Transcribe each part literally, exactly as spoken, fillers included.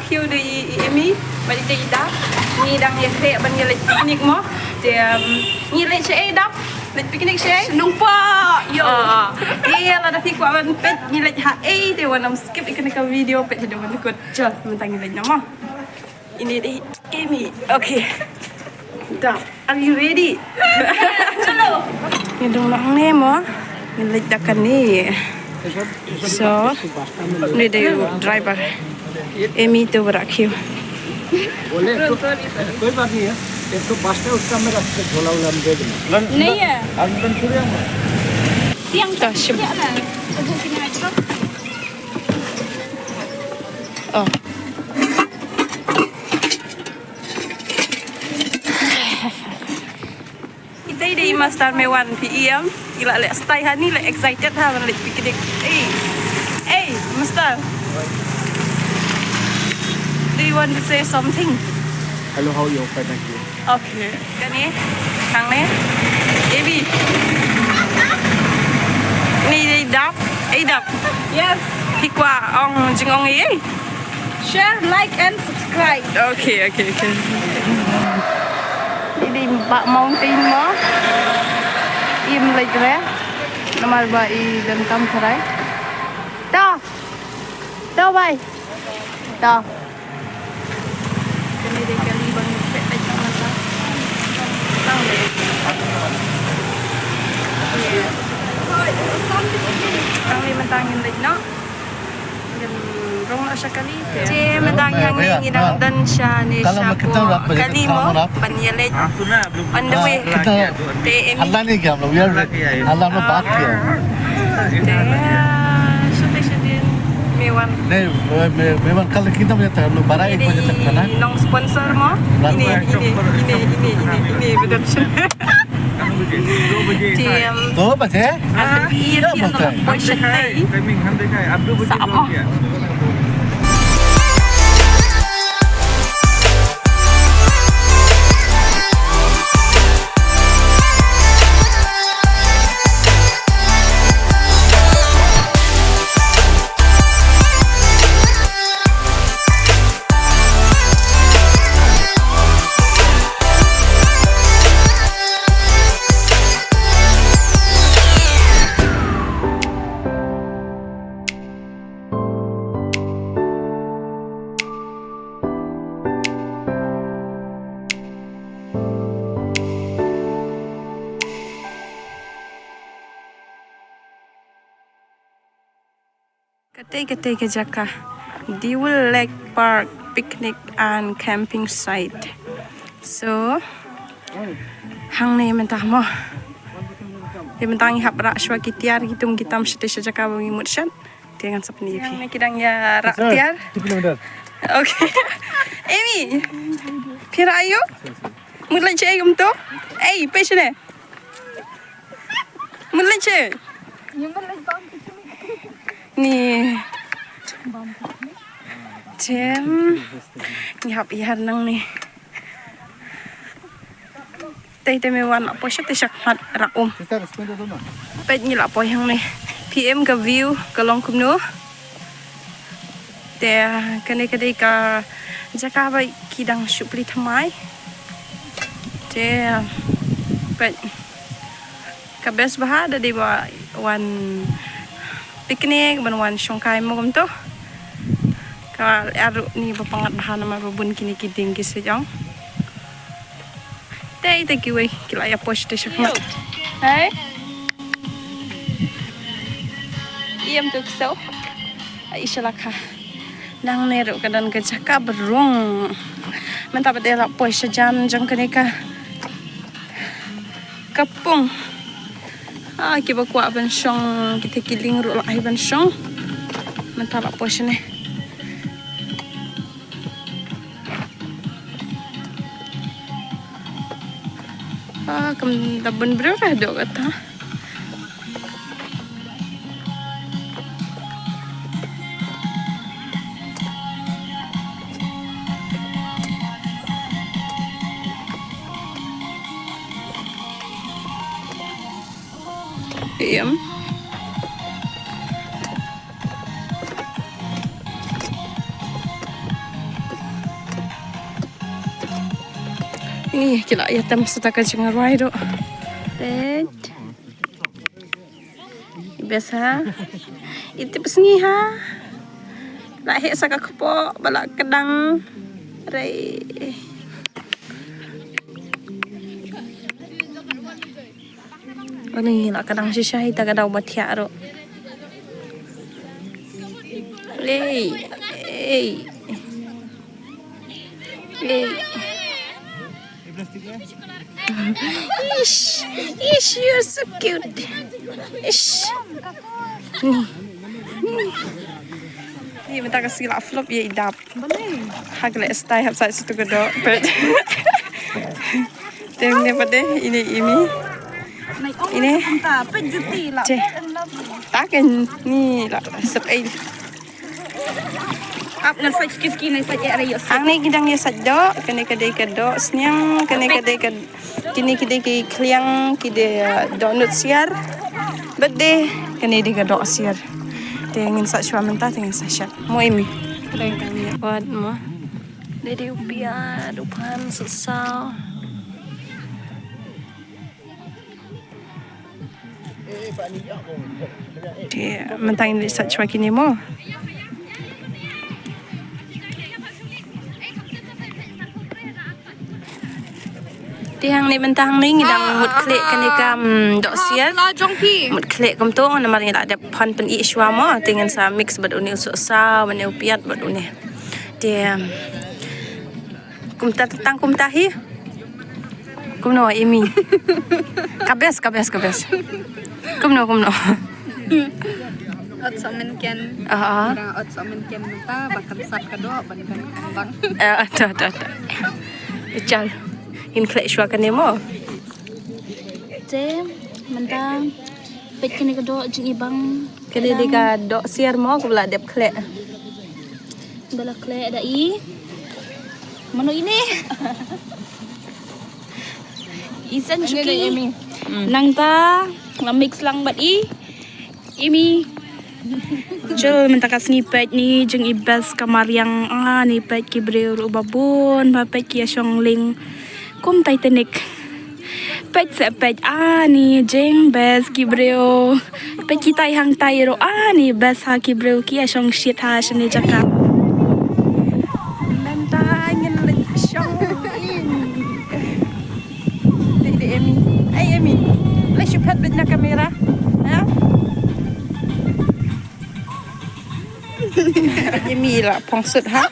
Kiew da i, i Emi, bad ita i Dap, ngi dang ïa khreh ban ïa leit picnic mo. Te, um, ngi leit shaei Dap? Leit picnic shaei? Nongpoh, yo. Ah, ïa, lada phi kwah ban peit ngi leit haei, te wat nym skip ïa kane ka video, peit haduh ban kut. Jot, mynta ngi leit noh mo. Ini dei Emi. Okay. Dap. Are you ready? Chalo. Ngi dang hangne mo. Ngi leit da kane. So, ni dei u driver. Emi tu barakhiu. बोले तो कोई बात नहीं है, एक तो बस है, उसका मेरा झोला वोला हम दे देंगे। नहीं है। आज तो छुड़िया में। Siang ta shim. Oh. Ita i dei i Master, me wan, phi ïohi em? I la leh style hani, leh excited ha ban leit picnic. Ei. Ei, Master. Do you want to say something? Hello, how are you? Fine, thank you. Okay. Kane. Hangne. Emi. Ni dei Dap. Ei Dap. Yes. Phi kwah ong jingong ei ei? Share, like and subscribe. Okay, okay, okay. Ïa i Bah Mountain mo. Im leit re. Namar ba i donkam tharai. To. To bhai. To. Kane dei kali ba ngi peit leit mynta. Tang leit. Tang leit mynta ngin leit noh. Ngin rung noh sha kali te. Te mynta ngi hangne ngi dang don shane sha kali mo ban ïa leit. On the way. Te Emi. अल्लाह ने किया, हम लोग, we are, अल्लाह ने बात किया। Te, shate shadien, me wan. नहीं, मैं, मैं, मैं वन कल कितना बजे तक, हम लोग बारह एक बजे तक था ना? Nong sponsor mo. Ine, ine, ine, ine, ine, ine, production. Te, um, दो बजे? Ïa, ïa, ïa, poi shatei. Sa mo. Katei katei ka jaka, Dewill Lake Park Picnic and Camping Site. So hangne mynta mo. Te mynta ngi hap rah shuwa ki tiar ki tum ki tam shatei sha jaka ba ngi mut shat. Te ngan sa pyni ïa phi. Hangne ki dang ïa rah tiar. Okay. Emi, phi rah aïu? Mut leit shaei kumto? Ei, peit shane. Mut leit shaei? Ni. Tem. Ngi hap ïar nangne. Tei te me wan la poi shatei shakhmat rah um. Peit ngi la poi hangne. Phi im ka view ka long kumno. Te kane ka dei ka jaka ba ki dang shu plie thymmai. Te peit ka best bha da dei ba wan picnic, ban wan shongkai mo kumto. Ka lyer ruh ni ba pyngngad bha namar ba bun kine ki dieng ki shu jong. Tei tei kiwei ki la ïa poi shatei shakhmat. Hai. Ïam tu kso. Ai shala kha. Nangne ruh ka don ka jaka ba rung. Mynta ba dei la poi shajan jong kane ka ka pung. Ah, kiba kwah ban shong, kita ki lieng ruh la ai ban shong. Mynta la poi shane. Ah, kam da bun briew ruh haduh kata. Ïam. Ni ki la ïatem sa ka jingruai ruh. Tet. Best ha. Iti pesngi ha. La heh sa ka kpoh ba la kdang. Rei. Ani la kdang shisha hi ta ka daw ba thiah ruh. Ei, ei. Ei. Ish, ish, you're so cute. Ish. Ni mynta ka sngi la flop ïa i dap. Ha ka leh stai hap sa situ ka doh. Pet. Tem ne pade ini ini. Ini. Te. Taken ni la sep ei. Ap ngan sait ski ski ngan sait ïa ra ïoh sait. Hangne ki dang ïa sait doh, kane ka dei ka doh sniang, kane ka dei ka, kine ki dei ki khliang, ki dei, uh, dohnud siar. Bad dei kane dei ka doh siar. Te ngin sait shuwa mynta te ngin sait shat. Mo imi. Tang tang ïa wat mo. Dei dei u piat, u pan, sot saw. Te mynta ngin leit sait shuwa kine mo. Te hangne mynta hangne ngi dang mut khleh kane ka, mm, doh siar. Mut khleh kumto namar ngi la dep pan pynïeh shuwa mo. Te ngin sa mix bad une u sohsaw, bad une u piat, bad une. Te, mm, kumta tang kumta hi. Kumno imi? Ka best, ka best, ka best. Kumno, kumno? Ot sa men ken. Ah, ah. Ot sa men ken mynta ba kan sat ka doh ban kan kambang. Eh, ata, ata, ata. Chal. Ngin khleh shuwa kane mo. Te mynta peit kane ka doh jingibang. Kane dei ka doh siar mo, ko ba la dep khleh. Ba la khleh da i. Mano ine? I San Suki. Nangta la mix lang bad i. Imi. Jol mynta ka sngi peit ni jing i best ka mariang, ah, ni peit ki briew ruh ba bun ba peit ki ïa shong lieng. Kum Titanic. Peit se peit, ah, ni jing best ki briew. Peit ki tai hang tai ruh, ah, ni best ha ki briew ki ïa shong shit ha shane jaka. Mynta ngin leit shong in. Dei dei Emi. Ai Emi. Leit shu phet beit na kamera. Ha? Emi la phong sut ha.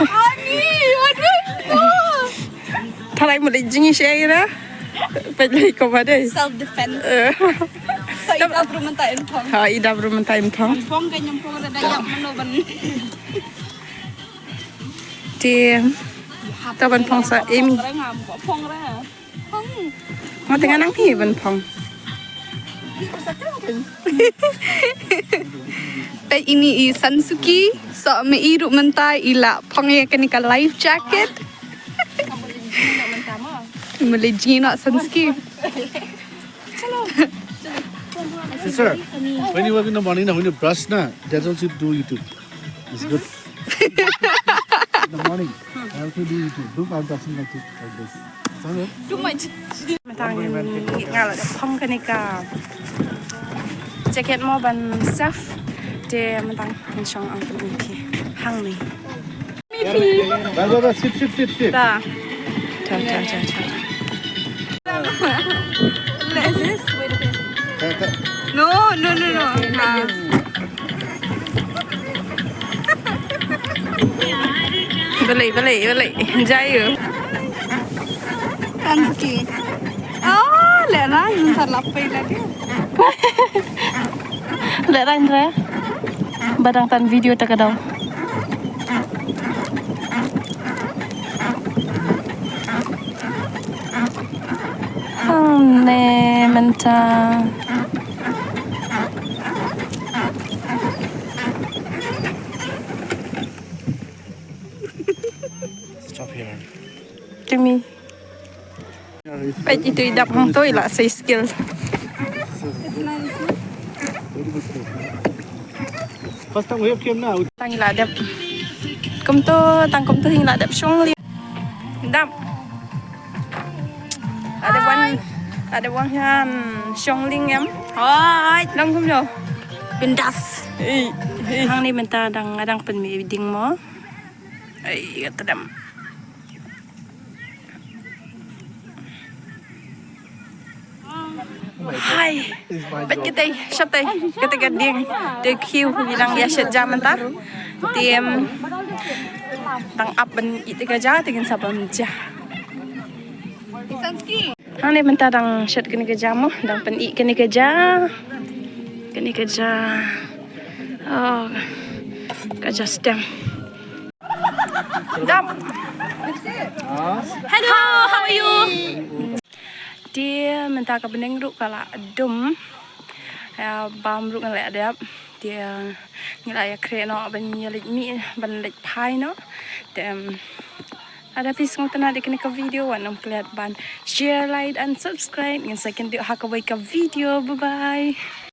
Ani, aduh. Thalai mut leit jingïaseng ira. Peit leit kumba dei. Self defense. Eh. Sa i dap ruh mynta in phong. Ha, i dap ruh mynta in phong. Phong ka nyam phong da ïap mano ban. Te. Ta ban phong sa Emi. Phong ra. Phong ra. Phong. Nga tengah nang hi ban phong. Peit ini i Sansuki, so me i ruh mynta i la phong ïa kane ka life jacket. Mele jingïaseng Sansuki. Sister, when you wake in the morning, na, when you brush, na, that's also do YouTube. It's good. In the morning, I also do YouTube. Do five thousand like it, like this. Sorry. Too much. Mynta ngin, nga la phong kane ka jacket mo ban save. Te mynta ngin shong ang tu ki hangne. Bye, bye, bye. Sit, sit, sit, sit. Ta. Ta, ta, ta, ta. Let's just wait a bit. Ta, ta. No, no, no, no. Ah. Balik, balik, balik. Jaya. Kan Suki. Oh, lera, yung sa lapay lagi. Lera, Indra. Badang tan video ta ka daw. Hangne mynta. Stop here. Jimmy. Peit itu i dap hangto i la sei skill. First time we have came now. Tang i la dep. Kumto, tang kumto i la dep shong li. Dap. Ada wan, ada wan han shong ling em. Hai. Dang kumno? Bindas. Ei, ei. Hangne mynta dang, dang pynmih ding mo. Ei, ka tdem. Hai. Peit kita, shop tai. Kita ka ding. Te khiew ki dang ïa shet ja mynta. Te em, dang ap ban ïa te ka ja, te kin sa ban ja. Hangne mynta dang shet kane ka ja mo, dang pynïaid kane ka ja. Kane ka ja. Oh, ka ja stem. Dam. Hello, how are you? Te mynta ka bneng ruh ka la dum. Ya, bam ruh nga la dep. Te nga la ïa khreh noh ban ïa leit mih, ban leit phai noh. Te, em, lada phi sngewtynnat ïa kane ka video, wat nym klet ban share, like and subscribe. Ngin sa ïakynduh ha kawei ka video. Bye bye.